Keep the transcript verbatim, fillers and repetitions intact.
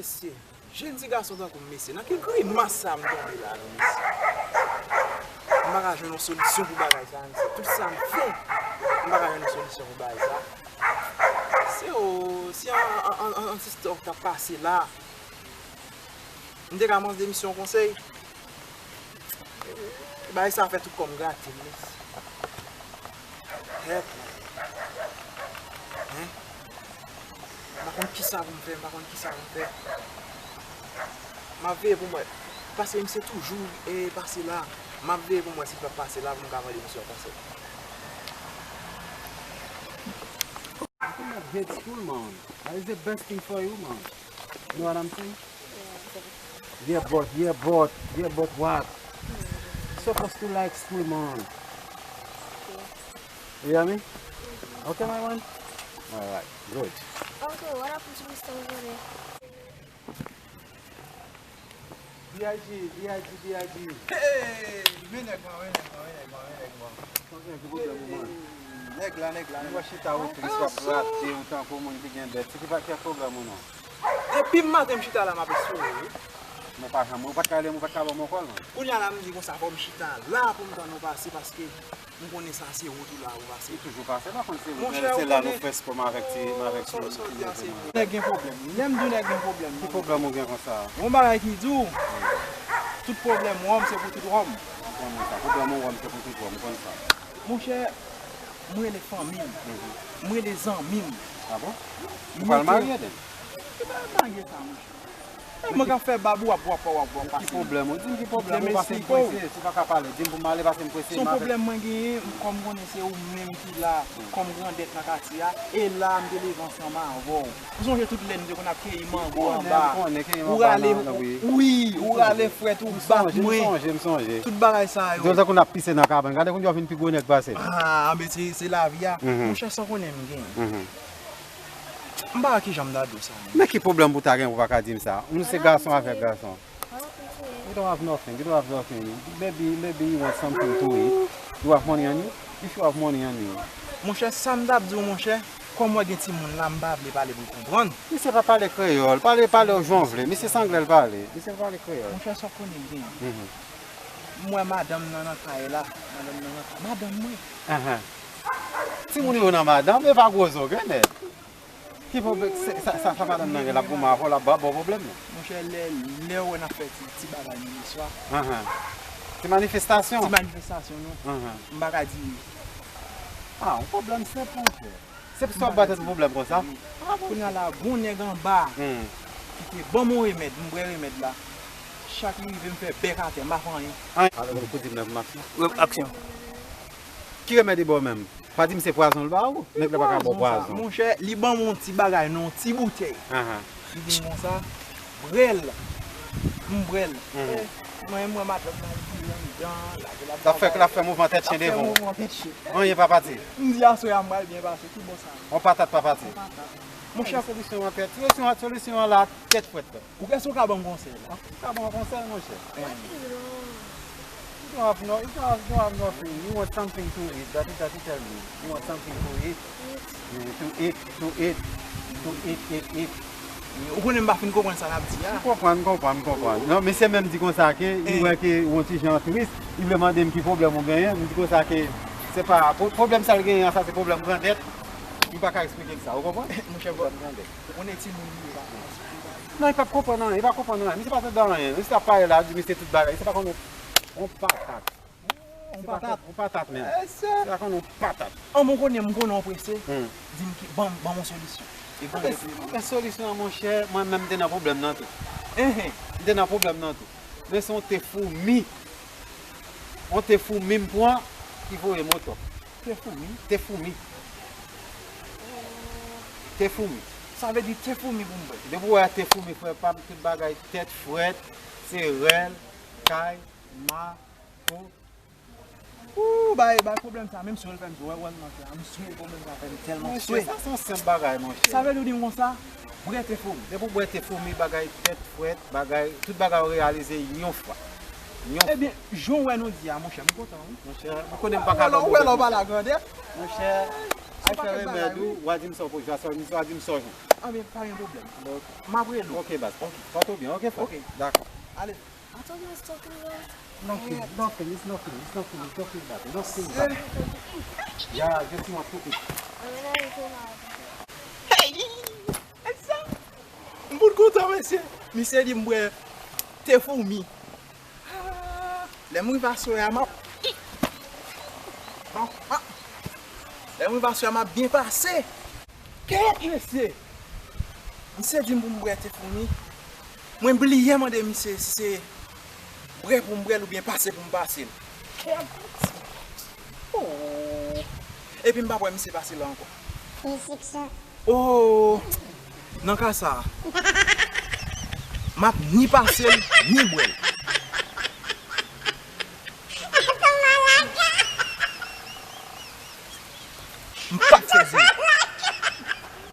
Mesye, jèn ti gason tankou m, mesye, nan ki grimas sa m tonbe la, non, mesye? M pa ka jwenn yon solisyon pou bagay sa, mesye. Tout sa m fè, m pa ka jwenn yon solisyon pou bagay sa. Se o, si an, an, an, an, an ti stòk t ap pase la, m te ka mande misye yon konsèy. Bagay sa fè tout kò m grate m, mesye. Hèt. Hein? M pa konn kisa pou m fè, m pa konn kisa pou m fè. M ap veye pou m wè. Paske misye toujou e pase la. M ap veye pou m wè si l p ap pase la pou m ka mande misye yon konsèy. You cannot hate school, man. That is the best thing for you, man. You know what I'm saying? Yeah, but, yeah, but, yeah, but what? Supposed to like school, man. You hear me? Okay, my man? All right, good. Uncle, what happened to Mister Jose? B I G, B I G, B I G. Hey, men nèg mwen, men nèg mwen, men nèg mwen, men nèg mwen. Nèg la, nèg la, nèg la. Mwen chita ou tris, w ap rate ou tankou moun ki gen dèt. Se ki pa ki pwoblèm ou non? Depi maten m chita la, m ap espere, wi. Mwen pa janm, ou pa t ka rele m, ou pa t ka ban m yon kòl, non? Kounye a la, m di konsa, fò m chita la pou m tann ou pase, paske m konnen sa se wout ou la ou pase. Li toujou pase, pa konn se wout, se la nou frèsk kòm avèk ti, m avèk ti. Nèg gen pwoblèm. Lè m di w nèg gen pwoblèm, ki pwoblèm ou gen konsa? Yon bagay ki di w, tout pwoblèm wòm se pou tout wòm. M konnen sa. Pwoblèm yon wòm se pou tout wòm, m konn sa. Monchè, m rele fanmi m. M rele zanmi m. Ah bon? Ou pral marye, den? Ki bagay marye sa, monchè? E mwen k ap fè bab ou, w ap, w ap, w ap, w ap pase. Ki pwoblèm ou? Di m ki pwoblèm ou, pase m prese. Si w pa ka pale, di m pou m ale, pase m prese. Se yon pwoblèm mwen genyen, kòm m konnen se ou menm ki la, kòm grandèt nan katye a, e la m te leve ansanm avè w. Ou sonje tout lè n te konn ap keyi mango anba. Ou rale, wi, ou rale frèt, ou bat mwen. M sonje, m sonje, m sonje. Tout bagay sa yo. Di w tankou n ap pise nan kabann. Gade kounye a w vin pi gwo nèg pase m. Ah, men se, se lavi a. Monchè, sa w konnen m genyen. M pa wè kijan m ta di w sa, menm. Men ki pwoblèm pou ta gen pou w pa ka di m sa? Nou se gason avèk gason. You don't have nothing, you don't have nothing. Maybe, maybe you want something to eat. You have money on you? If you have money on you. Monchè, sa m t ap di w, monchè, kòm w gen timoun la, m pa vle pale pou l konprann. Misye pa pale kreyòl, pale, pale jan w vle. Misye se anglè l pale. Misye pa pale kreyòl. Monchè, sa w konnen m genyen. M wè madanm nan nan kay la. Madanm nan nan kay. Madanm mwen. Timoun yo nan madanm, e pa gwo zo, grenn nèg. Ki pwoblèm, se, sa, sa, sa madanm nan gen, l ap goumen avè w, l ap ba, ba w pwoblèm, non? Monchè, lè, lè w wè n ap fè ti, ti bagay nan leswa. Ti manifestasyon? Ti manifestasyon, non. M pa ka di. Ah, yon pwoblèm senp, monchè. Se pou sa w ap ba tèt ou pwoblèm konsa? Kounye a la, gon nèg anba ki te ban m yon remèd, m bwè remèd la. Chak li rive, m fè bèk atè, m pa fè anyen. Alò, pou di m nan pou m aksyon. Aksyon. Ki remèd li ba w menm? Pa di m se pwazon l ba ou. Nèg la pa ka ba w pwazon. Monchè, li ban m yon ti bagay nan yon ti boutèy. Li di m konsa, bwè l. M bwè l. Mwen, mwen, madanm nan, li anndan, l ap fè, l ap fè mouvman tèt chen devan w. Anyen pa pati. M di, aswè a, m pral byen pase. Ki bò sa? On patat pa pati. Monchè, solisyon an tèt. Solisyon an, solisyon an la, tèt frèt. Ou, èske w ka ban m konsèy la? Ou ka ban m konsèy, monchè? You don't have no, you don't have, you don't have nothing. You want something to eat. That is that you tell me. You want something to eat. To eat, to eat, to eat, eat, eat. Ou konnen m pa fin konprann sa l ap di a. M konprann, m konprann, m konprann. Non, mesye menm di konsa ke li wè ke yon ti jan tris, li vle mande m ki pwoblèm ou genyen. M di konsa ke se pa pwoblèm sa l genyen an, sa se pwoblèm grandèt. M pa ka eksplike l sa, ou konprann? Monchè, pwoblèm grandèt. Ou konnen timoun li ye, papa. Non, li p ap konprann anyen, li pa konprann anyen. Misye pa tande anyen. Misye ap pale la, di misye tout bagay. Misye pa konn yon patat. Yon patat? Yon patat menm. Misye pa konn yon patat. An, mwen konnen, mwen konnen w prese. Di m ki, ban m, ban m yon solisyon. E ban m yon solisyon. Men solisyon an, monchè, mwen menm m te nan pwoblèm nan tou. M te nan pwoblèm nan tou. Men se yon te foumi. Yon te foumi m pran ki voye m o top. Te foumi? Te foumi. Te foumi. Sa vle di te foumi pou m bwè. Depi w wè te foumi, frè pa m, tout bagay tèt frèt, se rèl, kay, mato. Ooh, bay, bay pwoblèm sa, menm si w fè m swe, wè, wè, m nan fè a, m swe pwoblèm sa fè m tèlman swe. Monchè, sa se yon senp bagay, monchè. Sa vle di w di m konsa, bwè te foumi. Depi w bwè te foumi, bagay tèt frèt, bagay, tout bagay ou reyalize yon fwa. Yon fwa. Ebyen, jan w wè nou di a, monchè, m kontan, wi. Monchè, ou konnen m pa ka ba w move konsèy. Ou wè lè w pale a grandèt? Monchè, Ay fè remèd ou, w a di m sa w pwodui, w a di m sa w jwenn. Anben, pa gen pwoblèm. M ap rele w. Ok baz, ok. Pòte w byen, ok frè? Ok. Dakò. Ale. I told you it's talking girls. Nothing, nothing, it's nothing, it's nothing, it's nothing, baby, nothing, baby. Yeah, just you want to it. Hey! Gad sa! M fout kontan, mesye. Misye di m bwè te foumi. Ah, lè m rive aswè a, m ap, m ap, m ap, lè m rive aswè a, m ap byen pase. Kèt, mesye! Misye di m pou m bwè te foumi. Mwen bliye mande misye si se bwè pou m bwè l oubyen pase pou m pase l. Kèt! Oh! Epi m pa p wè misye pase la ankò. Misye ki sa? Oh! Nan ka sa a, m ap ni pase l, ni bwè l.